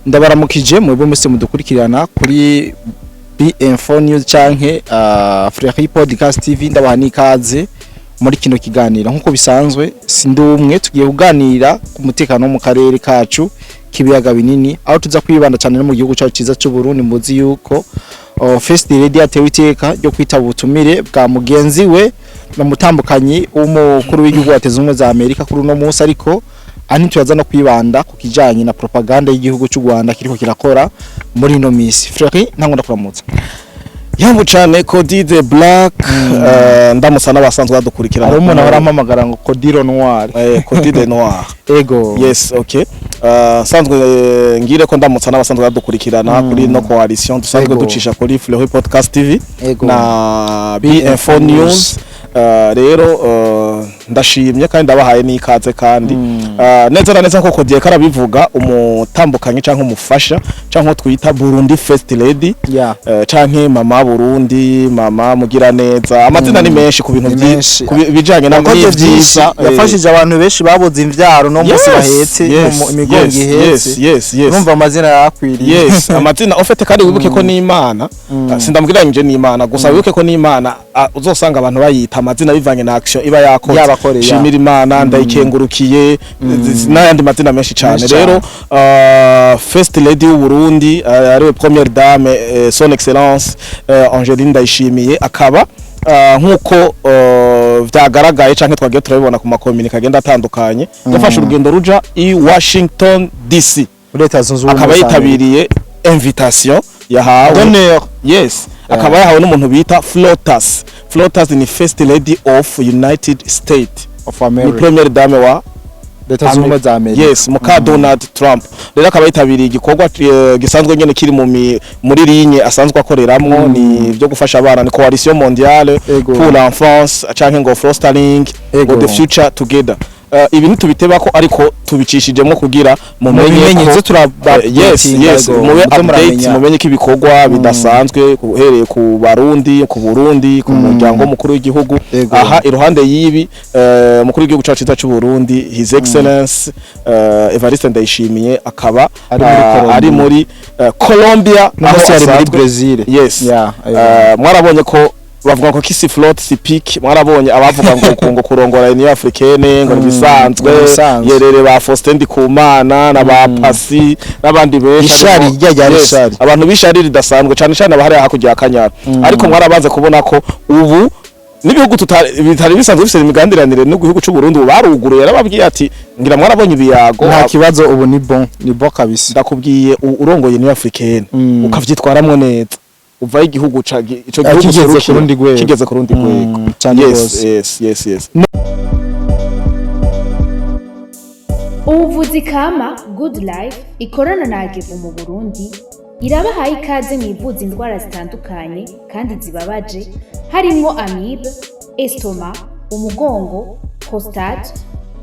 Ndabaramukije mwebwe mwese mudukurikirana kuri BM4 News canke Free Podcast TV. Ndabaha n'ikaze muri kino kiganiro. Nkuko bisanzwe, sindi umwe, tugiye kuganira ku mutekano wo mu karere kacu k'ibiyaga binini, aho tuza kwibanda cyane no mu gihugu cyacu cyiza cy'u Burundi. Muzi yuko First Lady yatewe iteka ryo kwitaba ubutumire bwa mugenzi we na mutambukanyi w'umukuru w'igihugu wa Leta Zunze Ubumwe za Amerika kuri uno munsi. Ariko ahanini turaza no kwibanda ku kijanye na propaganda y'igihugu cy'u Rwanda kiriko kirakora muri ino misi. Fleury, ntango ndakuramutsa. Yambu cane, Cody the Black. Ndamusa n'abasanzwe badukurikirana. Hari umuntu ahora ampamagara ngo Codiro Noir. Cody the Noir. Ego. Yes, okay. Sanzwe ngire ko ndamutsa n'abasanzwe badukurikirana kuri no coalition dusanzwe ducisha kuri Fleury Podcast TV na BM4 News. Rero ndashimye kandi ndabahaye n'ikaze kandi neza na neza koko diye karabivuga, umutambukanyi canke umufasha canke twita Burundi First Lady canke mama Burundi, mama mugira neza, amazina ni menshi ku bintu Ni menshi. ku bijanye na Yakoze byinshi. n'ivyiza. Yafashije abantu benshi babuze imvyaro, no munsi bahetse imigongo ihetse. Urumva amazina yakwiriye. Yes, amazina ofete. Kandi wibuke ko n'Imana, sindamubwira nje n'Imana gusa, wibuke ko n'Imana uzosanga abantu bayita amazina bivanye na action iba yakoze. Yabakoreye, ya. Shimira Imana, ndayikengurukiye, n'ayandi mazina menshi cyane. Menshi. Rero First Lady w'u Burundi, ariwe première dame, son excellence Angeline Ndayishimiye, akaba nkuko vyagaragaye canke twagiye turabibona ku makominike agenda atandukanye, yafashe urugendo ruja i Washington DC, muri Leta Zunze Ubumwe akaba za Amerika. yitabiriye invitation yahawe d'honneur. Yes, akaba yahawe n'umuntu bita Flotas. Flotas ni First Lady of United States of ni America. première dame wa Leta Zunze Ubumwe za Amerika. Yes, muka Donald Trump. Rero akaba yitabiriye igikorwa gisanzwe nyene kiri muri ligne asanzwe akoreramwo, ni byo gufasha abana, ni Coalition mondiale pour l'enfance canke ngo fostering ngo the future together. Ibi ntitubiteba ko, ariko tubicishijemo kugira mumenye mubimenye ko nze turaba Yes, mube muze update, muramenya. Mumenye ko ibikorwa bidasanzwe uhereye ku Barundi, ku Burundi, ku muryango mukuru w'igihugu. Aha iruhande y'ibi, umukuru w'igihugu cacu cyiza cy'u Burundi, His Excellence Evariste Ndayishimiye, akaba ari muri Colombia. Ari muri Colombia. N'umunsi yari muri Brazil. Yes. Mwarabonye ko bavuga ngo qui se frotte s'pique. Mwarabonye abavuga ngo kurongora Union Africaine ngo nibisanzwe. Nibisanzwe. Yerere ba Faustin Ndikumana na ba Pasi n'abandi benshi. Ishari rya ryari Yes, ishari. Abantu b'ishari ridasanzwe, cyane cyane abahari hakurya ya Kanyara. Ariko mwarabanze kubona ko ubu n'ibihugu bitari bisanzwe bifite imigandiranire n'igihugu cy'u Burundi, ubu baruguruye. Yarababwiye ati ngira mwarabonye ibiyago. Nta kibazo, ubu ni bon, ni bon kabisa. Ndakubwiye, urongoye Union Africaine ukavyitwaramwo neza, uvayo igihugu ca ico gihugu kigeze userukira, ku rundi rwego. Kigeze ku rundi rwego. Cane Yes. gose. Yes. Ubuvuzi kama Good Life ikorana na Agevu mu Burundi irabahaye ikaze mu ivuza indwara zitandukanye kandi zibabaje, harimwo amibe, estomac, umugongo, prostate,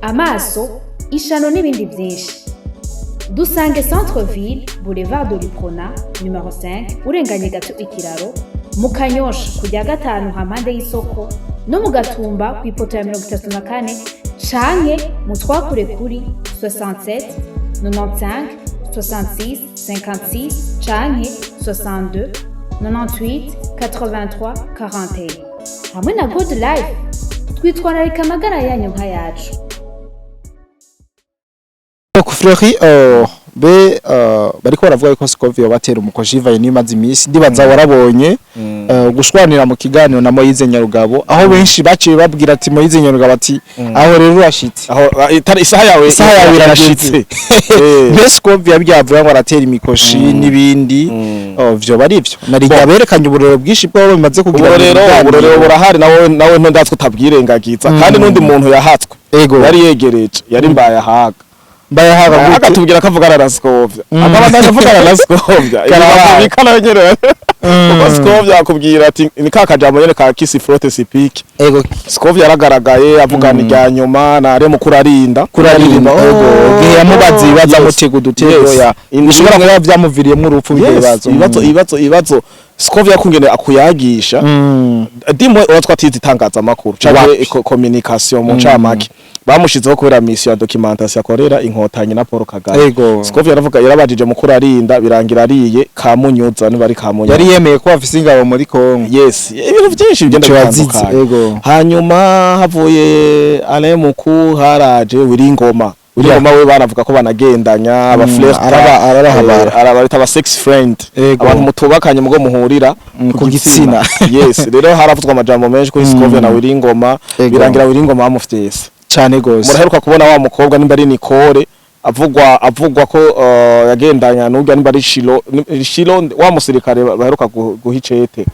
amaso, ishano n'ibindi byinshi. Dusange Centre Ville, Boulevard de l'Uprona numero 5, urenganye gato ikiraro mu Kanyosha, kujya gatanu hampande y'isoko, no mu Gatumba ku ipoto ya 34, canke mu twakure kuri 67 95 66 56 canke 62 98 83 41. Hamwe na Good Life twitwararika amagara yanyu nk'ayacu. Fleury, be bariko baravuga yuko Scovia batera umukoshi ivaye nimaze imisi. Ndibaza warabonye gushwanira mu kiganiro na Moyize Nyarugabo, aho benshi baciye babwira ati Moyize Nyarugabo ati aho rero urashitse. Aho isaha yawe isaha yawe irashitse. Mbe Scovia byavuga ngo aratera imikoshi n'ibindi, oh, vyoba ari ivyo nari berekanye uburero bwinshi bwabo bimaze kugira mu uburero biganiro. Uburero burahari, nawe ntondatwe utabwirengagiza. Kandi n'undi muntu yahatswe yari yegereje, yari mbaye ahaga. Mbayahaga gute? Akatubwira ko avugana na Scovia, akaba ndaje avugana na Scovia. Karabaye. Bikana nyene, kuko Scovia akubwira ati ni ka kajambo nyene ka qui se frotte s'pique. Scovia yaragaragaye avugana irya nyuma na Remo kurarinda. Kurarinda, ego, igihe yamubaza ibibazo amutega udutego, ya bishobora kuba byamuviriyemo urupfu ibyo bibazo. Ibibazo, ibibazo, ibibazo. Scovia kungene akuyagisha, dimwe uratwa atize itangazamakuru canke Wapi. Communication mu ncamake. Bamushizeho kubera mission ya documentation akorera Inkotanyi na Paul Kagame. Scovia yaravuga, yarabajije mukuru arinda, birangira ariye Kamunyuza, niba ari Kamunyuza. Yari yemeye ko afise ingabo muri Kongo. Yes, ibintu byinshi bigenda Ico yazize, bitandukanye. Hanyuma havuye Alain Muku, haraje Wiringoma. Wiringoma we baravuga ko banagendanya aba flirt. Arabahabara. Araba bita aba sex friend. Abantu mutubakanye mugo muhurira ku gitsina. Yes, rero haravuzwa amajambo menshi kuri Scovia na Wiringoma. Birangira Wiringoma bamufyese. Cane gose. Muraheruka kubona wa mukobwa, nimba ari Nicole, avugwa ko yagendanya n'urya, nimba ari Shilo, Shilo wa musirikare baheruka guha icete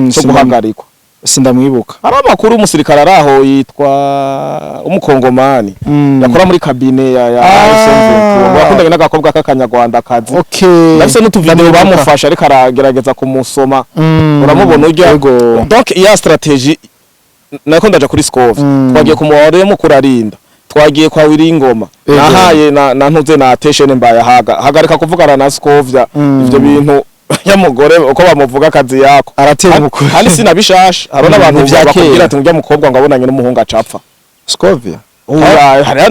cyo guhagarikwa. Sindamwibuka. Hari amakuru umusirikare ari aho yitwa umukongomani, yakora muri cabinet ya M23, yakundanye n'agakobwa k'akanyarwanda kazi. Ndafise n'utuvideo Ndamwibuka. bamufashe ariko aragerageza kumusoma. Uramubona urya. Donc iya stratégie nako ndaja kuri Scov. Twagiye ku muware mukuru arinda, twagiye kwa Wiringoma. Nahaye na ntuze na attention mbaye haga hagarika kuvugana na Scovia. Ivyo bintu nyamugore uko bamuvuga akazi yako. Aratera umukuru. Kandi sinabishasha, hari n'abantu Ni vya bakubwira kera. ati ngurya mukobwa ngo abonanye n'umuhungu acapfa. Scovia. Hari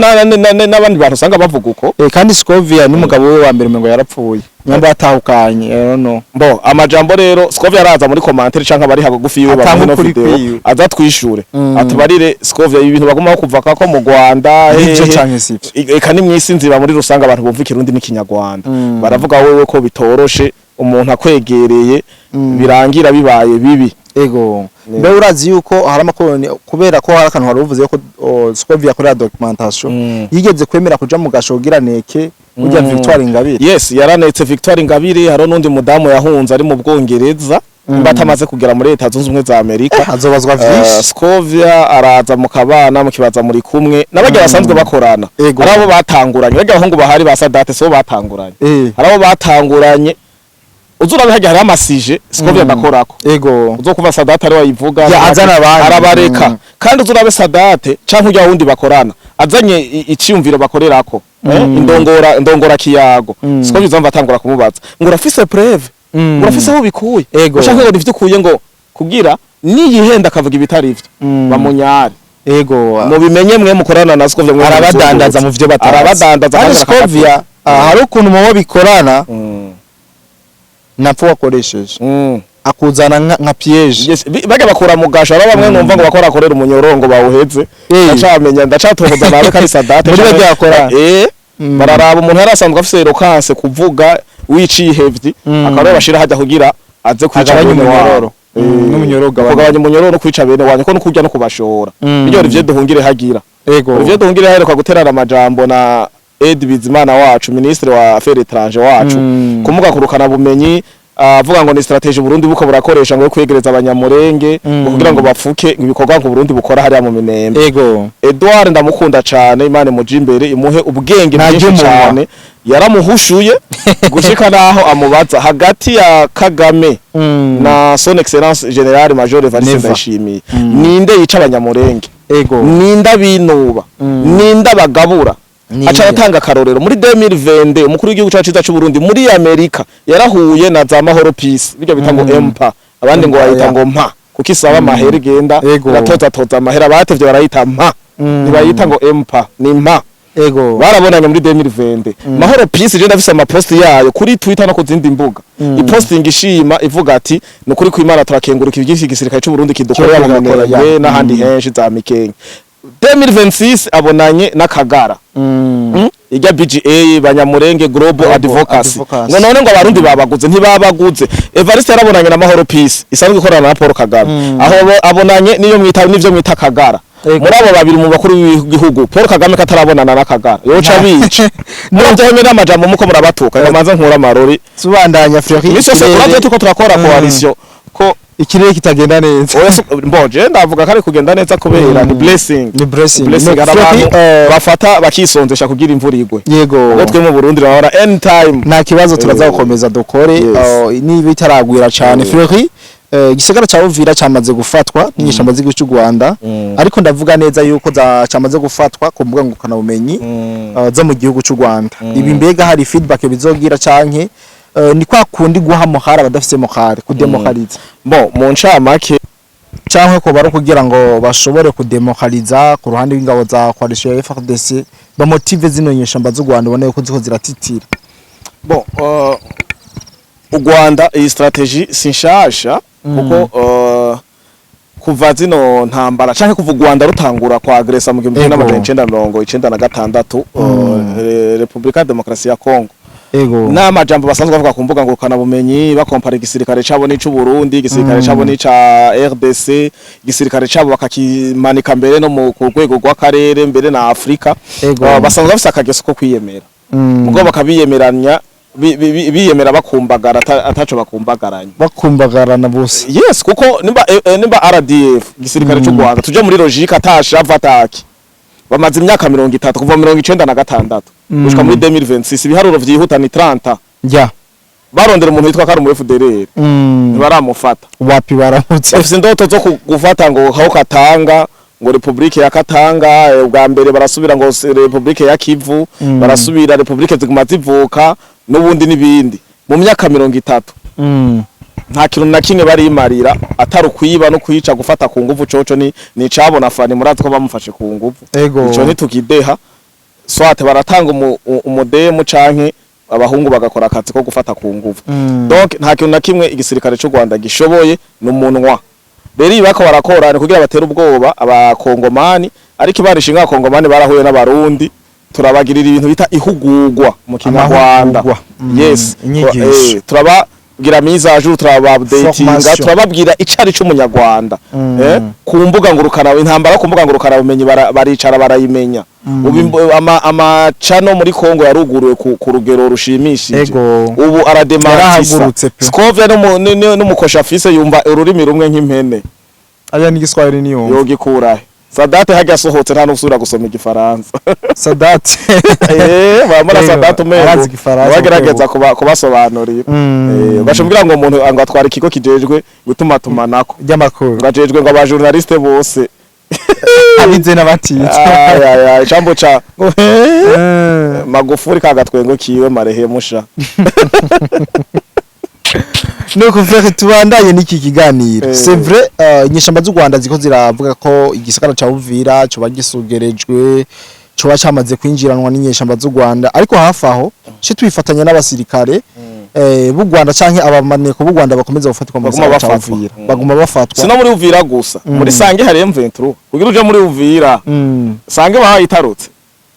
n'abandi bantu usanga bavuga uko. Kandi Scovia n'umugabo we wa mbere ngo yarapfuye. Nyamba yatahukanye, I don't know. Bo amajambo rero, Scovia araza muri commentaire canke abari hagufi yiwe Atanga bamuhe no ukuri video, kwiwe. aza twishure, atubarire Scovia ibintu baguma kuva ko mu Rwanda Nivyo hehe. canke sivyo? Eka ni mwisi nziba muri rusange abantu bumva Ikirundi n'Ikinyarwanda baravuga wewe ko bitoroshe umuntu akwegereye, birangira bibaye bibi. Ego. Mbe urazi yuko hari amakuru, kubera ko hari akantu wari uvuze ko Scovia akorera documentation, yigeze kwemera kuja mu gasho kugira neke burya Victoire Ingabire. Yes, yaranetse Victoire Ingabire. Hari n'undi mudamu yahunze ari mu Bwongereza, nimba atamaze kugera muri Leta Zunze Ubumwe za Amerika. Azobazwa vyinshi. Scovia araza mukabana, mukibaza muri kumwe n'abarya basanzwe bakorana. Hari abo batanguranye, barya abahungu bahari ba Sadate so batanguranye. Hari abo batanguranye, uzurabe hajya hari amasije Scovia adakorako. Uzokuva Sadate ari wayivuga. Ya, azana abandi. Arabareka. Kandi uzurabe Sadate canke urya wundi bakorana azanye iciyumviro bakorerako, indongora kiyago, Scovia uzamva atangura kumubaza ngo urafise preuve, ngo urafise aho bikuye, ushaka ngo nivyo ukuye, ngo kugira niyihenda akavuga ibitari ivyo bamunyare. Mubimenye mwe mukorana na Scovia, mwe Arabadandaza mu vyo batazi. Arabadandaza kandi kandi Scovia hari ukuntu mubo bikorana napfa wakoresheje akuzana nka piège. Yes, bajya bakura mu gasho. Hari bamwe numva ngo bakora akorera umunyorongo bawuheze. Ndacamenya, ndacatohoza nawe kari Sadate Muri bajya bakora. Bararaba umuntu yari asanzwe afise eloquence kuvuga wicihevyi, akaba ariwe bashira hajya kugira aze kwica Agabanye bene wabo. umunyororo. N'umunyororo ugabanya. Kugabanya umunyororo no kwica bene wanyu ko no kurya no kubashora. Ibyo Olivier Duhungire hagira. Olivier Duhungire aheruka guterana amajambo na Ed Bizimana wacu, ministre wa affaires étrangères wacu, kumuga kurukana bumenyi, avuga ngo ni stratégie Burundi buko burakoresha ngo yo kwegereza abanyamurenge, ngo kugira ngo bafuke ibikorwa ngo Burundi bukora hariya mu Minembwe. Edouard ndamukunda cane, Imana imuje imbere, imuhe ubwenge Ntarya bwinshi umunwa. cane. Yaramuhushuye gushika naho amubaza hagati ya Kagame na Son Excellence Général Major Evariste Neva. Ndayishimiye, ninde yica abanyamurenge, ninde abinuba, ninde abagabura? Ninde? Aca aratanga akarorero muri 2020 umukuru w'igihugu cacu ciza c'u Burundi muri Amerika yarahuye na za Mahoro Peace, bijya bita ngo MPA, abandi ngo bayita ngo mpa kuko isaba amahera, igenda iratoza toza amahera, batevye barayita mpa, ntibayita ngo MPA, ni mpa. Barabonanye muri 2020 Mahoro Peace. Je ndafise amaposti yayo kuri Twitter no ku zindi mbuga, iposting ishima ivuga ati nukuri ku Imana turakenguruka ibyinshi igisirikare cy'u Burundi kidukorera mu Cyo kirakora, Minembwe ya. n'ahandi henshi za Mikenke. 2026 abonanye n'Akagara. Ijya BGA, Banyamurenge Global Global Advocacy. Advocacy. Ngo none ngo abarundi babaguze? Ntibabaguze. Evariste yarabonanye na Mahoro Peace isanzwe ikorana na Paul Kagame, aho abonanye niyo mwita nivyo mwita Kagara. Muri abo babiri mu bakuru b'igihugu, Paul Kagame katarabonana na Kagara yoca bica muri byo n'amajambo muko murabatuka. Kamanza nkura amarori. Tubandanya, Fleury. Imisi yose kuravyo tuko turakora coalition ko Ikirere kitagenda neza. Oya, mboje ndavuga ko ari kugenda neza kubera ni blessing. Ni blessing. Blessing. No, Hari Fleury, abantu bafata bakisonzesha kugira imvura igwe. Ubwo twe mu Burundi rahora anytime. Nta kibazo, turaza gukomeza dukore niba itaragwira cyane. Fleury, igisagara ca Uvira camaze gufatwa n'inyeshamba z'igihugu cy'u Rwanda, ariko ndavuga neza yuko camaze gufatwa ku mbuga ngurukanabumenyi zo mu gihugu cy'u Rwanda. Ibi mbega hari feedback bizogira canke Ni kwa kundi guha morale abadafise morale, kudemoraliza? Bon, mu ncamake, Canke ko bari kugira ngo bashobore kudemoraliza ku ruhande rw'ingabo za coalition ya FARDC, bamotive zino nyeshamba z'u Rwanda, ubona yuko ziko ziratitira? Bon, u Rwanda iyi stratégie si nshasha, kuko kuva zino ntambara canke kuva u Rwanda rutangura kwa agresa mu 1996 Republika ya Demokarasi ya Congo, n'amajambo basanzwe bavuga ku mbuga ngurukana bumenyi, bakompara igisirikare cabo n'ic'u Burundi, igisirikare cabo n'ica RDC, igisirikare cabo bakakimanika mbere no mu ku rwego rw'akarere, mbere na Afrika. Basanzwe bafise akageso ko kwiyemera, mugo bakabiyemeranya biyemera bakumbagara ataco bakumbagaranya. Bakumbagarana bose. Yes, kuko nimba RDF, igisirikare cy'u Rwanda, tuje muri logique, atasha vataki bamaze imyaka 30, kuva 96 gushika muri 2026, ibiharuro vyihuta ni 30, barondera umuntu witwa Karumu FDLR, ntibaramufata. Wapi, baramutse. Bafise indoto zo gufata ngo aho Katanga, ngo Republike ya Katanga, ubwa mbere barasubira ngo Republike ya Kivu, barasubira Republike ziguma zivuka n'ubundi n'ibindi mu myaka 30. Nta kintu na kimwe barimarira atari ukwiba no kwica, gufata ku nguvu. Coco ni cabona fani, murazi ko bamufashe ku nguvu. Ico ntitukideha, soit baratanga umudemu canke abahungu bagakora akazi ko gufata ku nguvu. Donc nta kintu na kimwe igisirikare cy'u Rwanda gishoboye, ni umunwa. Rero ibi bako barakora ni kugira batere ubwoba abakongomani, ariko ibana ishinga abakongomani barahuye n'abarundi, turabagirira ibintu bita ihugurwa mu Kinyarwanda. Amahugurwa. Yes. Inyigisho. Turababwira mise à jour, turaba-updatinga, Formation. turababwira icari c'umunyarwanda. Ku mbuga ngurukana, intambara ku mbuga ngurukana bumenyi, baricara barayimenya. Ubu amacano muri Kongo yaruguruwe ku rugero rushimishije. Ubu aradematisa. Yarahagurutse pe. Scovia n'umukosha afise yumva ururimi rumwe nk'impene. Aya ni Igiswahili niyo. Yogikurahe? Sadate hajya asohotse nta n'usubira gusoma Igifaransa. Sadate. Bamara Sadate umengo arazi Igifaransa. bagerageza kubasobanurira. Bashobora ngo umuntu ngo atwara ikigo kijejwe gutumatumanako ry'amakuru, ngo ajejwe ngo aba journaliste bose, abize n'abatize. Ay, ay, ay, icambo ca Magufuri kagatwengo kiwe marehemusha. Nuko frère, tubandanye n'iki kiganiro. C'est vrai, inyeshamba z'u Rwanda ziko ziravuga ko igisagara ca Uvira coba gisugerejwe, coba camaze kwinjiranwa n'inyeshamba z'u Rwanda, ariko hafi aho ce tubifatanya n'abasirikare b'u Rwanda canke abamaneko b'u Rwanda bakomeza gufatirwa mu Baguma gisagara ca bafatwa. Uvira. Baguma bafatwa. Sino muri Uvira gusa, muri Sange hari M23. Kugira uje muri Uvira, Sange bahayitarutse?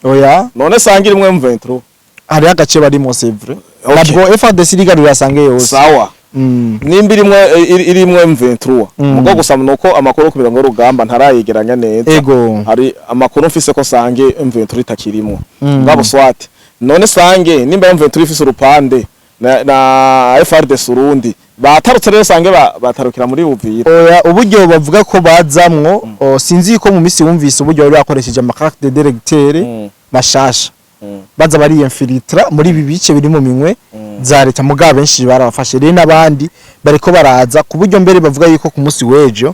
Oya. None Sange irimwo M23? Hariho agace barimo, c'est vrai. Okay. Ntabwo FARDC irigarurira Sange yose. Sawa. Nimba irimwo irimwo M23, mugo gusa nuko amakuru ku mirongo y'urugamba ntarayegeranya neza. Hari amakuru mfise ko Sange M23 itakirimwo. Ngabo swat none Sange nimba M23 ifise urupande na FARDC urundi, batarutse rero Sange batarukira muri Uvira? Oya, uburyo bavuga ko bazamwo, sinzi ko mu misi wumvise uburyo bari bakoresheje ama carte de d'électeur mashasha, baza bariyinfiltra muri ibi bice biri mu minwe za leta. Mugabo benshi barabafashe rero, n'abandi bariko baraza, ku buryo mbere bavuga yuko ku munsi w'ejo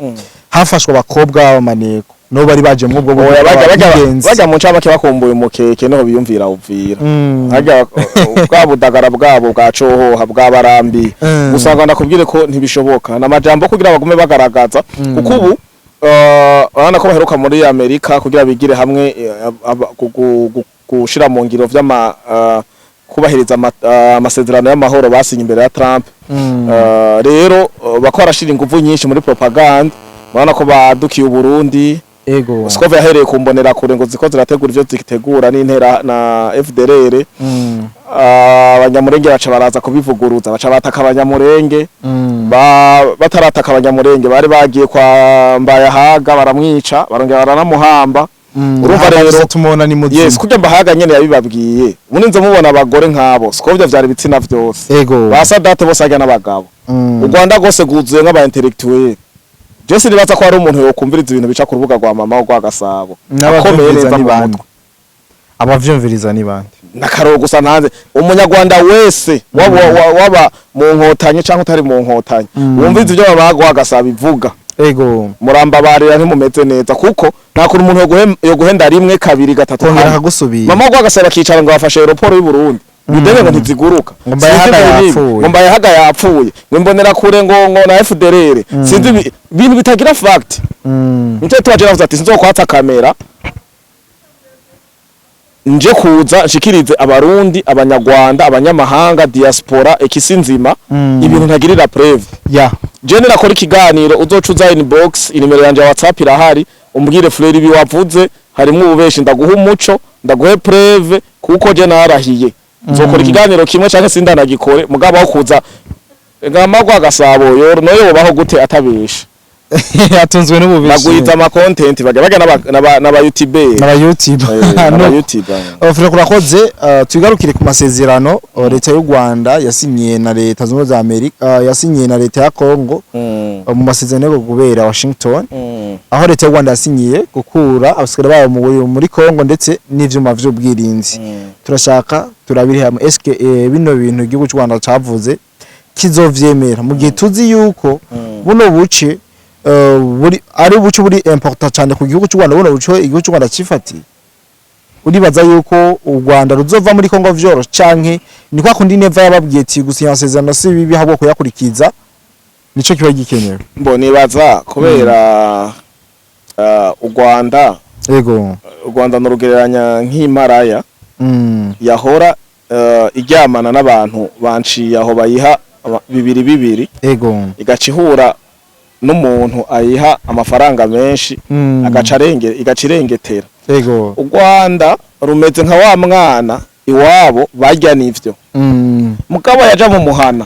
hafashwe abakobwa b'abamaneko nabo bari baje muri ubwo buryo Oya, bajya bw'ingenzi. Bajya mu ncamake bakumbuye umukeke, niho biyumvira Uvira. Hajya bwa budagara bwabo bwa cohoha bwabarambiye. Gusa ngo ndakubwire ko ntibishoboka, n'amajambo kugira bagume bagaragaza, kuko ubu urabona ko baheruka muri Amerika kugira bigire hamwe gushira mu ngiro vy'ama kubahiriza amasezerano y'amahoro basinye imbere ya Trump. Rero bako barashira inguvu nyinshi muri propaganda, urabona ko badukiye Uburundi. Scovia yahereye ku mbonera kure ngo ziko zirategura ivyo zitegura n'intera na FDLR. Abanyamurenge baca baraza kubivuguruza, baca bataka abanyamurenge. Batarataka abanyamurenge, bari bagiye kwa Mbayahaga baramwica, barongera baranamuhamba. Urumva rero tumubona ni muzima. Yes, kurya Mbahaga nyene yabibabwiye, ubundi mubona abagore nk'abo Scovia vyari ibitsina vyose. Ba Sadate bose ajya n'abagabo. U Rwanda rwose rwuzuye nk'aba intellectuel. Je sinibaza ko hari umuntu yokumviriza ibintu bica ku rubuga rwa mama rwa Gasabo akomeye N'abavyumviriza neza ni mu bande? mutwe. Abavyumviriza ni bande? Nakaro gusa ntanze, umunyarwanda wese waba mu nkotanyi cyangwa utari mu nkotanyi, wumviza ibyo mama rwa Gasabo ivuga, murambabarira, ntimumeze neza, kuko nta kuntu umuntu yoguhenda rimwe, kabiri, gatatu, Kongera kane. akagusubira. Mama rwa Gasabo akicara ngo bafashe aéroport y'u Burundi. Indege ngo ntiziguruka. Ngo Mbayahaga Sinzi ibintu yapfuye. Ngo Mbayahaga yapfuye, ngo imbonera kure, ngo na FDLR, sinzi ibintu bitagira fact. Nico tubaje navuze ati sinzokwatsa kamera nje kuza nshikirize Abarundi, Abanyarwanda, abanyamahanga, diaspora, ekisi nzima, ibintu ntagirira preuve. Je nirakora ikiganiro, uzoca uza inbox, inimero yanje ya WhatsApp irahari, umbwire: "Fleur, ibi wavuze harimwo ububeshi." Ndaguha umuco, ndaguhe preuve, kuko je narahiye nzokora ikiganiro kimwe canke sindanagikore. Mugabo aho kuza ngamagwa gasabo yo noyo baho gute atabesha? Atunzwe n'ububeshi. Bagwiza ama content, bajya bajya n'aba YouTuber. N'aba YouTube. N'aba YouTuber. Frère, urakoze. Tugarukire ku masezerano leta y'u Rwanda yasinyiye na Leta Zunze Ubumwe za Amerika, yasinyiye na leta ya Congo, mu masezerano yo kubera Washington, aho leta y'u Rwanda yasinyiye gukura abasirikare babo muri Congo ndetse n'ivyuma vy'ubwirinzi. Turashaka turabiri hamwe, eske bino bintu igihugu cy'u Rwanda cavuze kizovyemera, mu gihe tuzi yuko buno buce buri ari ubuce buri important cyane ku gihugu cy'u Rwanda, buno buce igihugu cy'u Rwanda cifatiye? Uribaza yuko u Rwanda ruzova muri Congo vyoroshe, canke ni kwa kundi Neva yababwiye ati gusinya amasezerano si bibi, ahubwo kuyakurikiza nico kiba gikenewe? Mbo nibaza kubera u Rwanda, u Rwanda nurugereranya nk'imaraya yahora iryamana n'abantu banciye aho bayiha bibiri bibiri, igaca ihura n'umuntu ayiha amafaranga menshi, agaca arenge, igaca irengetera. U Rwanda rumeze nka wa mwana iwabo barya nivyo, mugabo yaja mu muhana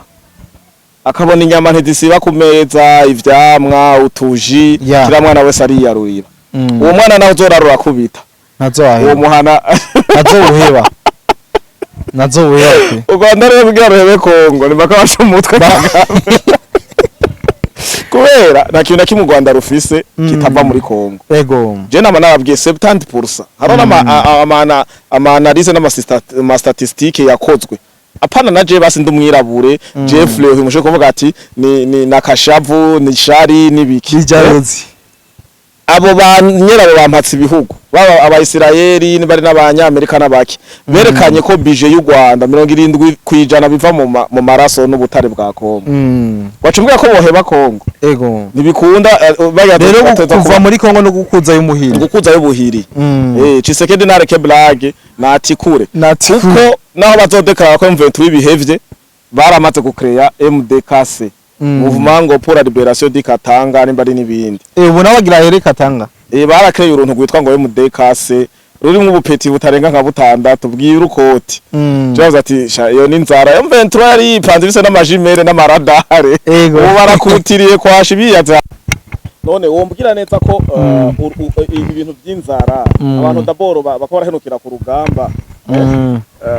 akabona inyama ntizisiba ku meza, ivyamwa, utuji, kila mwana wese ariyarurira. Uwo mwana nawe uzorarura kubita uwo Ntazoheba. muhana. Ntazowuheba, ntazowuheba pe. U Rwanda rero kugira ruhebe Kongo ni mpaka baca umutwe Kagame, kubera nta kintu na kimwe u Rwanda rufise kitava muri Kongo. Je nama nababwiye 70%, hariho ama analyse n'ama statistique yakozwe, apana na je basi ndi umwirabure, Jeff Leo mushe kuvuga ati ni nakashavu, ni shari, nibiki. Kijaruzi. Abo ba nyerabo bampatse ibihugu, baba Abayisirayeli bari n'Abanyamerika n'abaki, berekanye ko budget y'u Rwanda 70% biva mu maraso n'ubutare bwa Kongo. Wacumbwira ko boheba Kongo? Ntibikunda, baya Rero bateza kuva muri Kongo no gukuza y'umuhiri. Gukuza y'ubuhiri. Tshisekedi nareke blague, natikure. Natikure. Kuko naho bazodeklara ko M23 ibihevye, baramaze gucrea MDKC, Mouvement ngo pour la Libération du Katanga, nimba ari n'ibindi. Ubu nawe agira here Katanga. Barakreye uruntu rwitwa ngo MDKC, rurimwo ubupeti butarenga nka butandatu bw'irukoti. Jaza ati sha iyo ni inzara. M23 yari yipanze ibise n'amajimere n'amaradare. Ubu barakutiriye kwasha ibiyaza. None wombwira neza ko ibintu by'inzara, abantu d'abord bako barahenukira ku rugamba,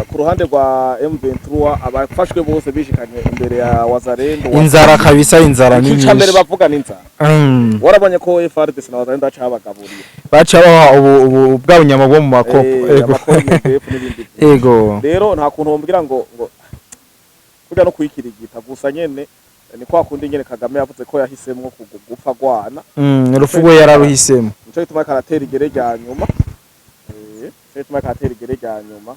ku ruhande rwa M23, abafashwe bose bishikanye imbere ya Wazalendo. Inzara kabisa, inzara ni Ica mbere nyinshi. bavuga ni inzara. Warabonye ko FARDC na Wazalendo bacabagaburiye. Baca baha ubu bwa bunyama bwo mu makopo. Amakoro n'ibindi. Rero nta kuntu wombwira ngo kurya no kwikirigita gusa nyene ni kwa kundi nyene Kagame yavuze ko yahisemwo gupfa gwana. Urupfu rwe yararuhisemo. Nico gituma karatera igere rya nyuma. Nico gituma karatera igere rya nyuma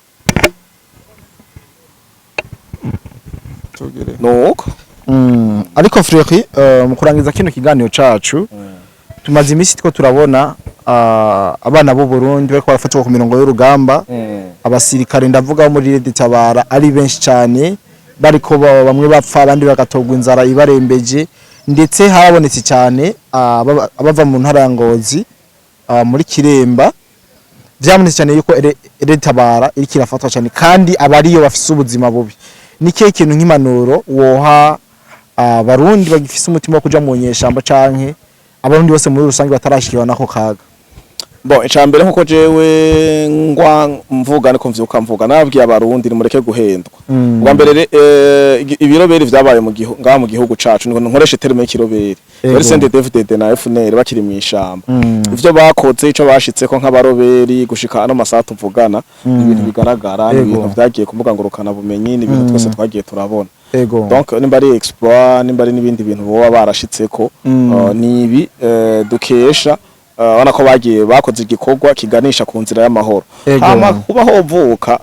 nuko. Ariko Fleury, mu kurangiza kino kiganiro cacu, tumaze iminsi two turabona abana b'u Burundi bariko barafatwa ku mirongo y'urugamba, abasirikare ndavuga bo muri Red Tabara ari benshi cyane, bariko bamwe bapfa, abandi bagatogwa inzara ibarembeje, ndetse habonetse cyane abava mu ntara ya Ngozi, muri Kiremba. Vyabonetse cyane yuko Red Tabara iriko irafatwa cyane, kandi abariyo bafise ubuzima bubi. Ni kihe kintu nk'impanuro woha Abarundi bagifise umutima wo kuja mu nyeshamba, canke Abarundi bose muri rusange batarashikirwa nako kaga? Bon, icambere nkuko jewe ngwa mvuga niko mvyuka mvuga, nababwiye Abarundi nimureke guhendwa. Ubwa mbere ibiroberi vyabaye mu gihugu, ngaha mu gihugu cacu, niko nkoresha terme y'ikiroberi. Yari CNDD-FDD na FNL bakiri mu ishamba. Ivyo bakoze, ico bashitseko nk'abaroberi gushika ano masaha tuvugana, ni ibintu bigaragara, ni ibintu vyagiye ku mbuga ngurukana bumenyi, ni ibintu twese twagiye turabona. Donc nimba ari exploit, nimba ari n'ibindi bintu boba barashitseko, ni ibi dukesha Urabona ko bagiye bakoze igikorwa kiganisha ku nzira y'amahoro. Hama kuba hovuka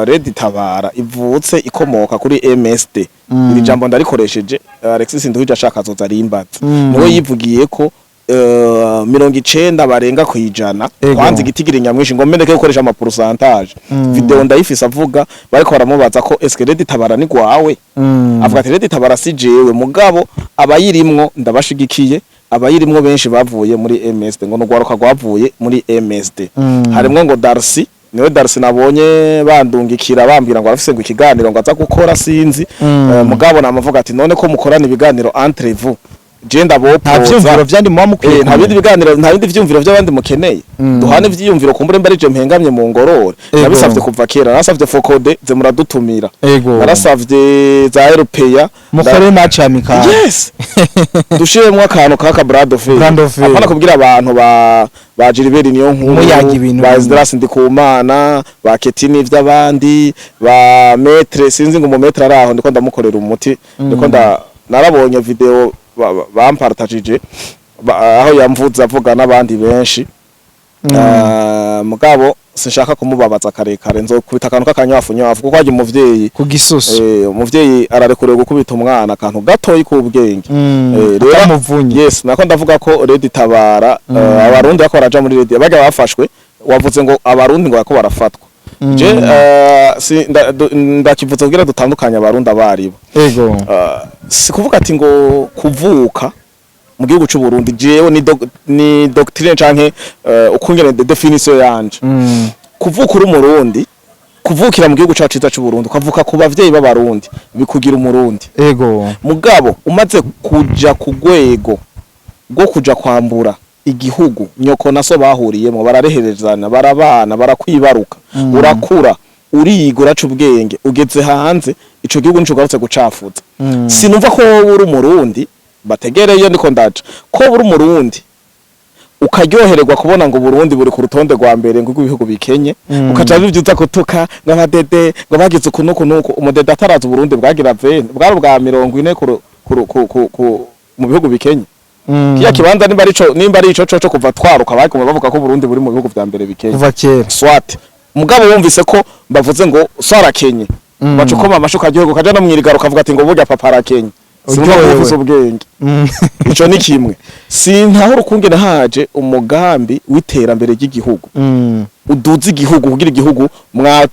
Red Tabara ivutse ikomoka kuri MSD, iri jambo ndarikoresheje, Alexis Nduhije ashaka azoza arimbaza. Niwe yivugiye ko 90 barenga %. Kwanza igitigiri nyamwinshi ngo mmeneke gukoresha ama pourcentage. Video ndayifise avuga, bariko baramubaza ko eske Red Tabara ni gwawe, avuga ati Red Tabara si jewe, mugabo abayirimwo ndabashigikiye. Abayirimwo benshi bavuye muri MSD, ngo nugwaruka rwavuye muri MSD. Harimwo ngo Darcy, niwe Darcy nabonye bandungikira bambwira ngo arafise ngo ikiganiro ngo aza gukora, sinzi. Mugabo namavuga ati none ko mukorana ibiganiro entre vous, je Nta ndabopoza. vyumviro vyandi muba mukwiye Nta bindi kumenya. biganiro, nta bindi vyumviro vy'abandi mukeneye. Duhane ivyiyumviro, kumbure mba arije mpengamye mu ngorore. Nabisavye kuva kera, narasavye FOCODE ze muradutumira. Narasavye za RPA. Mukore match amical. Yes, dushiremwo akantu kaka bras de fer. Bras de fer. Apana kubwira abantu ba Gilbert niyo nkuru, Muyaga ibintu ba bimwe. Esdras Ndikumana, ba Ketini vy'abandi, ba Maître, sinzi ngo mu maître araho ndiko ndamukorera umuti, ndiko nda narabonye video bampartagije aho yamvuze avuga n'abandi benshi. Mugabo sinshaka kumubabaza karekare, nzokubita akantu k'akanyafu nyafu kuko hajya umuvyeyi Ku gisusu. Umuvyeyi ararekuriwe gukubita umwana akantu gatoyi k'ubwenge. Rero Atamuvunye. Yes, nako ndavuga ko Red Tabara, abarundi bako baraja muri Red bajya bafashwe, wavuze ngo abarundi ngo bako barafatwa. Je si ndakivuze kugira dutandukanye abarundi abaribo. Si kuvuga ati ngo kuvuka mu gihugu c'u Burundi, jewe ni doctrine canke ukungene définition yanje. Kuvuka uri umurundi, kuvukira mu gihugu cacu ciza c'u Burundi, ukavuka ku bavyeyi b'abarundi, bikugira umurundi. Mugabo umaze kuja ku rwego rwo kuja kwambura igihugu nyoko na so bahuriyemo, barareherezana, barabana, barakwibaruka, urakura, uriga, uraca ubwenge, ugeze hanze, ico gihugu nico ugarutse gucafuza. Sinumva ko wowe uri umurundi, bategereye ndiko ndaca ko uri umurundi ukaryohererwa kubona ngo Burundi buri ku rutonde rwa mbere ngo rw'ibihugu bikenye, ukaca bivyuza kutuka ngo abadede ngo bagize uku nuku nuku. Umudede ataraza Uburundi bwagira vene bwari ubwa 40 ku mu bihugu bikenye. Kiya kibanza nimba ari ico coco kuva twaruka baguma bavuga ko Burundi buri mu bihugu vya mbere bikenye. Kuva kera. Swat mugabo wumvise ko bavuze ngo so arakenye, baca ukoma amashu ukaryoherwa, ukaja no mwirigaro ukavuga ati ngo burya papa arakenye. Sinumva ko Uryohewe. ufise ubwenge. Ico ni kimwe. Sintahura ukungene haje umugambi w'iterambere ry'igihugu, uduza igihugu kugira igihugu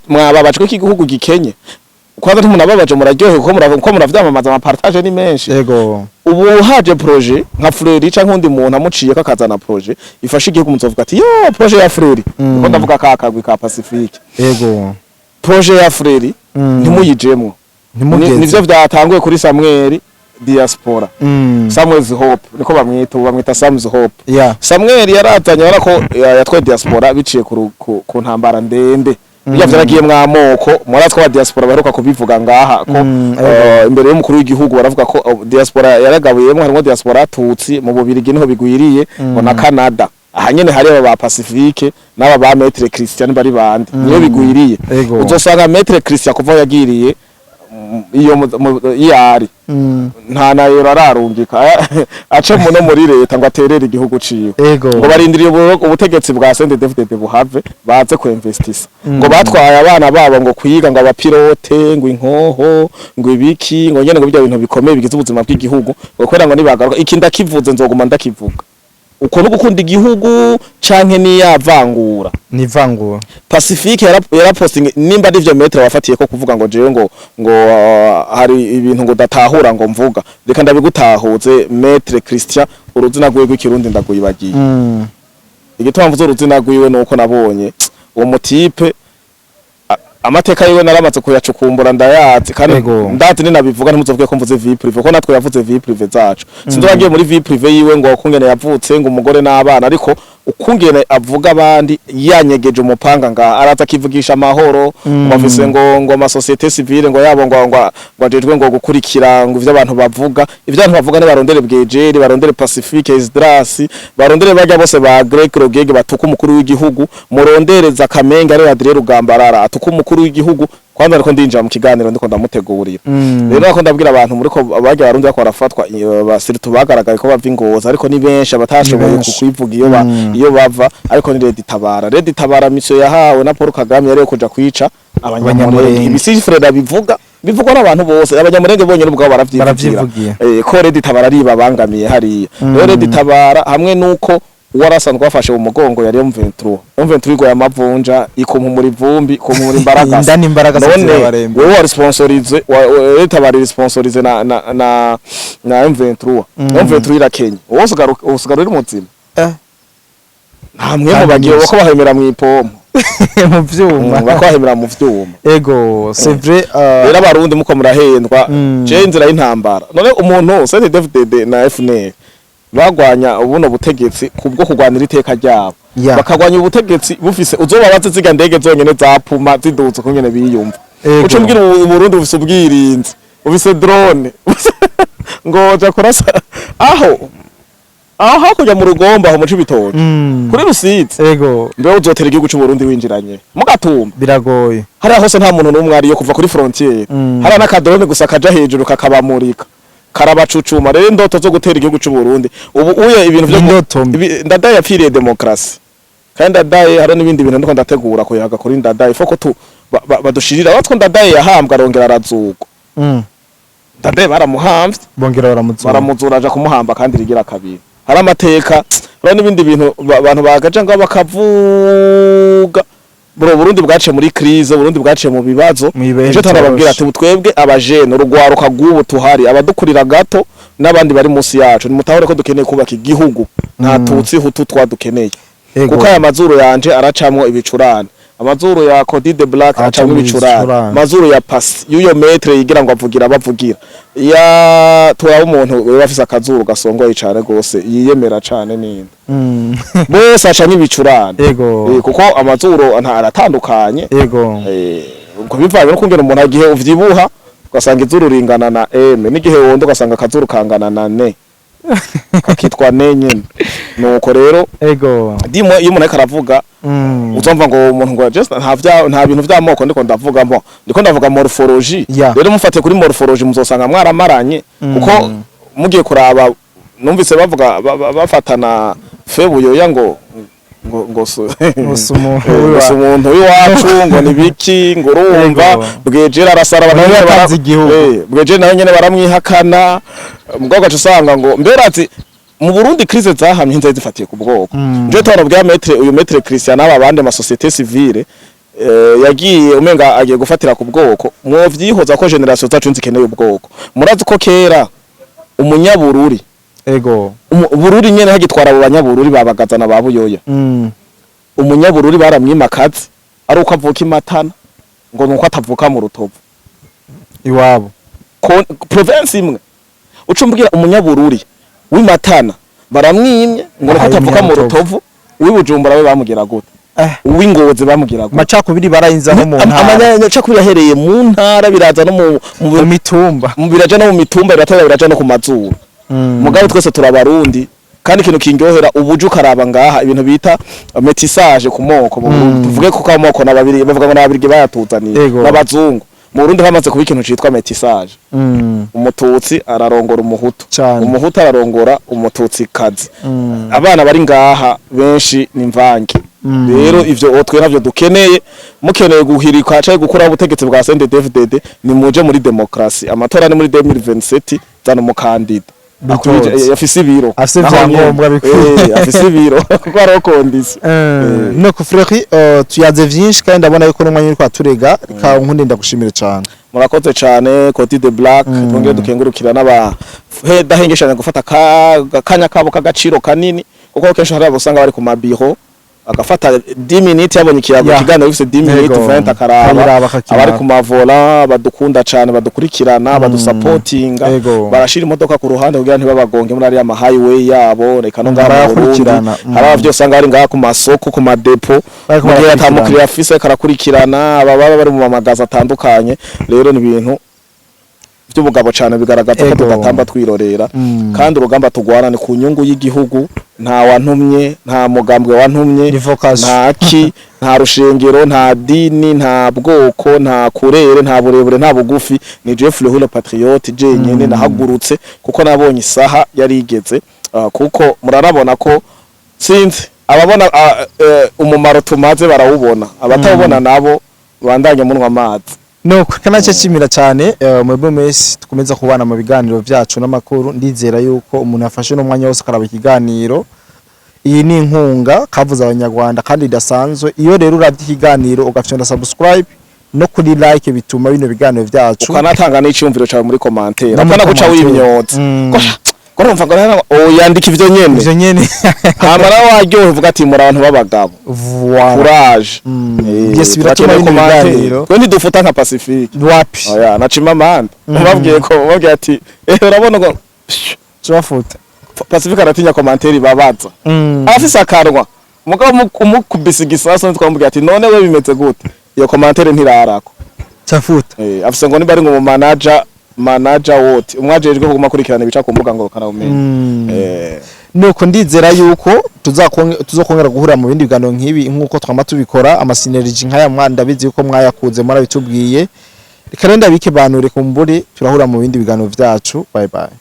mwababajwe ko igihugu gikenye. Kwanza ntimunababaje, muraryohewe kuko ko muravyamamaza, ama partage ni menshi. Ubu haje projet nka Fleury canke undi muntu amuciye ko akazana projet ifasha igihugu, muzovuga ati yo projet ya Fleury. Niko ndavuga ka kagwi ka Pacifique. Projet ya Fleury ntimuyijemwo. Ntimugeze. Nivyo vyatanguye kuri Samuel Diaspora. Samuel's Hope niko bamwita ubu, bamwita Sam's Hope. Samuel yarazanye, urabona ko yatwaye diaspora biciye ku ntambara ndende. Bijya vyaragiye mwamoko, muratwa wa diaspora baheruka kubivuga ngaha ko imbere y'umukuru w'igihugu baravuga ko diaspora yaragabuyemo, harimo diaspora Tutsi mu Bubirigi niho bigwiriye, ngo na Canada aha nyene hari aba ba Pacifique n'aba ba Maître Christian bari bande niyo bigwiriye. Uzosanga Maître Christian kuva aho yagiriye iyo iyo ari nta na yero ararungika ace muno muri leta ngo aterere igihugu ciwe. Ngo barindiriye ubutegetsi bwa CNDD-FDD buhave baze ku investisa, ngo batwaye abana babo ngo kwiga, ngo abapilote, ngo inkoho, ngo ibiki, ngo nyene ngo bijya bintu bikomeye bigize ubuzima bw'igihugu, ngo kubera ngo nibagaruka. Iki ndakivuze, nzoguma ndakivuga. Uko no gukunda igihugu canke niyavangura? Ni ivangura. Pacifique yaraposting nimba ari ivyo maître wafatiye ko kuvuga ngo jewe ngo hari ibintu ngo datahura ngo mvuga, reka ndabigutahuze. Maître Christian, uruzina rwiwe rw'ikirundi ndaguyibagiye. Igituma mvuze uruzina rwiwe nuko nabonye uwo mutipe amateka yiwe naramaze kuyacukumbura, ndayazi kandi ndazi ninabivuga ntimuzovuge ko mvuze vie privée, ko natwe yavuze vie privée zacu. Sinzi wagiye muri vie privée yiwe ngo ukungene yavutse, ngo umugore n'abana, ariko ukungene avuga abandi yanyegeje umupanga nga araza akivugisha amahoro, ngo afise ngo ama société civile ngo yabo ngo ajejwe ngo gukurikira ngo ivyo abantu bavuga. Ivyo abantu bavuga ne barondere Bwejeri, barondere Pacifique, Esdras, barondere bajya bose ba Greg Rogege batuka umukuru w'igihugu, murondere Zakamenge ari Adrien Rugambarara atuka umukuru w'igihugu. Kwanza ariko ndinjira mu kiganiro, ndiko ndamutegurira. Rero nako ndabwira abantu muri ko bajya Barundi bako barafatwa, basiritu bagaragaye ko bava ingoza, ariko ni benshi abatashoboye Ni benshi. kukwivuga iyo ba, iyo bava. Ariko ni Red Tabara. Red Tabara, mission yahawe na Paul Kagame yari yo kuja kwica Abanyamurenge. Abanyamurenge. Ibi si Fred abivuga, bivugwa n'abantu bose. Abanyamurenge bonyene ubwabo baravyivugira. Baravyivugira. Ko Red Tabara ari babangamiye hariya. Rero Red Tabara hamwe nuko uwarasanzwe bafashe mu mugongo yari M23. M23 igoye amavunja, ikumpumura ivumbi, ikumpumura imbaragasa. Inda n'imbaragasa None zirabaremba. wewe wari sponsorisé, Red Tabara iri sponsorisé na M23. M23 irakenye, wowe usigara uri muzima? Nta mwe mu Kandi bagiye neza. bako bahemera mu ipompo. Mu vyuma. Bako bahemera mu vyuma. Ego, c'est vrai. Rero Abarundi muko murahendwa. Je inzira y'intambara, none umuntu CNDD-FDD na FNL bagwanya ubuno butegetsi kubwo kugwanira iteka ryabo, bakagwanya ubutegetsi bufise uzobabaze ziga ndege zonyene za Puma ziduze kungene biyumva. Uco mbwira, ubu Burundi bufise ubwirinzi, bufise drone, ngo ja kurasa aho hakurya mu Rugombo, aho mu Cibitoke, kuri Rusizi. Mbe uzotera igihugu c'u Burundi winjiranye mu Gatumba? Biragoye. Hariya hose nta muntu n'umwe ariyo kuva kuri frontière. Hariya n'aka drone gusa kaja hejuru kakabamurika, karabacucuma. Rero indoto zo gutera igihugu c'u Burundi ubu uye ibintu vyo Indoto mbi. Ndadaye yapfiriye démocratie, kandi Ndadaye hari n'ibindi bintu ndiko ndategura kuyaga kuri Ndadaye foko tu badushirira batwo. Ndadaye yahambwa arongera arazugwa. Ndadaye baramuhamvye, Bongera baramuzura. baramuzura, aja kumuhamba kandi rigira kabiri. Hari amateka, hari n'ibindi bintu abantu bagaja ngo bakavuga. Bro, Burundi bwaciye muri crise, Burundi bwaciye mu bibazo. Mw'ibihe Nico tarababwira bitoroshe. ati twebwe abajene, urugwaruka rw'ubu tuhari, abadukurira gato n'abandi bari munsi yacu, nimutahure ko dukeneye kubaka igihugu. Nta Tutsi Hutu twadukeneye. Kuko aya mazuru yanje aracamwo ibicurane, amazuru ya Cody de Black Aracamwo acamwo ibicurane, ibicurane. amazuru ya Pasi y'uyo maître yigira ngo avugira bavugira ya turaba umuntu we afise akazuru gasongoye cane gose yiyemera cane ninde, bose acamwo ibicurane. Kuko amazuru nta aratandukanye. Ubwo bivanye no kungena umuntu agihe uvyibuha ugasanga izuru ringana na M, n'igihe wonda ugasanga akazuru kangana na N, kakitwa N nyene. Nuko rero dimo iyo umuntu ariko aravuga, uzumva ngo umuntu ngo just nta bintu vy'amoko ndiko ndavuga mbo, ndiko ndavuga morphologie. Rero mufate kuri morphologie muzosanga mwaramaranye, kuko mugiye kuraba numvise bavuga bafatana fe Buyoya ngo Ngo si umuntu ngo si umuntu w'iwacu, ngo ni biki, ngo urumva. Bwejera arasara Nawe abantu yatanze igihugu. Bwejera nawe nyene baramwihakana. Mugabo ugaca usanga ngo mbere ati mu Burundi crise zahamye inzara zifatiye ku bwoko. Nje tubona bwa maître, uyu maître Christian n'aba bandi ma société civile, yagiye umenga agiye gufatira ku bwoko. Mwovyihoza ko génération zacu nzikeneye ubwoko. Murazi ko kera umunyabururi, Bururi nyene hagitwara abo banyabururi babagazana ba Buyoya, umunyabururi baramwimakaze ari uko avuka imatana, ngo nuko atavuka mu Rutovu Iwabo. Province imwe. Ucumbwira umunyabururi w'imatana baramwimye ngo nuko Aha, atavuka mu Umunyarutovu. Rutovu, uw'ibujumbura we bamugira gute? Uw'ingozi bamugira gute? Amacakubiri barayinza no mu ntara. Amacakubiri ahereye mu ntara biraza no mu Mu mitumba. Biraja no mu mitumba, biratera biraja no ku mazuru. Mugabo twese turabarundi. Kandi ikintu kindyohera ubuje ukaraba ngaha ibintu bita métissage ku moko mu Burundi, tuvuge ko amoko n'ababiri bavuga ngo n'ababirigi bayatuzaniye, n'abazungu. Mu Burundi hamaze kuba ikintu citwa métissage. Umututsi ararongora Umuhutu, Umuhutu ararongora Umututsi kazi. Abana bari ngaha benshi ni mvange. Rero ivyo twe navyo dukeneye. Mukeneye guhirika canke gukuraho ubutegetsi bwa CNDD-FDD, ni muje muri démocratie. Amatora ni muri 2027. Zana umukandida Bitoze. Afise ibiro. Afise Naho ivyangombwa nyene. bikwiye. Afise ibiro kuko hariho condition. No ku Fleury, tuyaze vyinshi kandi ndabona yuko n'umwanya uriko aturega. Reka nkunde ndagushimire cane. Murakoze cane, Cody the Black. Twongere dukengurukira n'aba dahengeshanya gufata akanya kabo k'agaciro kanini, kuko kenshi hari abo usanga bari ku mabiro agafata 10 minutes yabonye ikiyago, ikiganiro gifise 10 minutes, 20, akaraba. Akabiraba, akakiraba. Abari ku mavola badukunda cane, badukurikirana, badusapotinga, barashira imodoka ku ruhande kugira ntibabagonge muri ariya ma highway yabo. Reka no ngaha mu Burundi Barayakurikirana. Hari abavyo usanga bari ngaha ku masoko, ku madepo, Bariko mu gihe barakurikirana. atamukiriya afise ariko arakurikirana, aba baba bari mu mamagaza atandukanye. Rero ni ibintu by'ubugabo cane, bigaragaza ko tudatamba twirorera. Kandi urugamba tugwana ni ku nyungu y'igihugu. Nta wantumye, nta mugambwe wantumye, Ni vocation. nta ki, nta rushengero, nta dini, nta bwoko, nta kurere, nta burebure, nta bugufi. Ni jewe Fleury le Patriote jenyene nahagurutse kuko nabonye isaha yari igeze. Kuko murarabona ko sinzi ababona umumaro tumaze barawubona, abatawubona nabo bandanye munwa amazi. Nuko kanace nshimira cyane mwebwe mwese tukomeza kubana mu biganiro vyacu n'amakuru. Ndizera yuko umuntu yafashe n'umwanya wose akaraba ikiganiro, iyi ni inkunga kavuze Abanyarwanda kandi idasanzwe. Iyo rero uravye ikiganiro ugafyonda subscribe no kuri like, bituma bino biganiro vyacu Ukanatanga n'iciyumviro cawe muri commentaire. No muri Apana guca commentaire. wimyoza ko urumva ngo yandika ivyo nyene. Ivyo nyene. Hama nawe waryohe, uvuga ati muri abantu b'abagabo. Voilà. Courage. Yes, biratuma turakeneye bino commentaire. biganiro. Twe ntidufuta nka Pacifique. Wapi. Oya, nacima amande. Ubabwiye ko ubabwiye ati urabona ngo Tubafuta. Pacifique aratinya commentaire babaza. Afise akanwa, mugabo umukubise igisasu twamubwiye ati none we bimeze gute, iyo commentaire ntirarako. Cafuta. Afise ngo niba ari ngo mu manager wote umwajejwe kuguma akurikirana ibica ku mbuga ngo kanawumenye. Nuko ndizera yuko tuzokongera guhura mu bindi biganiro nk'ibi nk'uko twama tubikora. Ama synergie nk'aya mwa ndabizi yuko mwayakunze, murabitubwiye. Reka rero ndabike banure kumbure turahura mu bindi biganiro vyacu. Bye bye.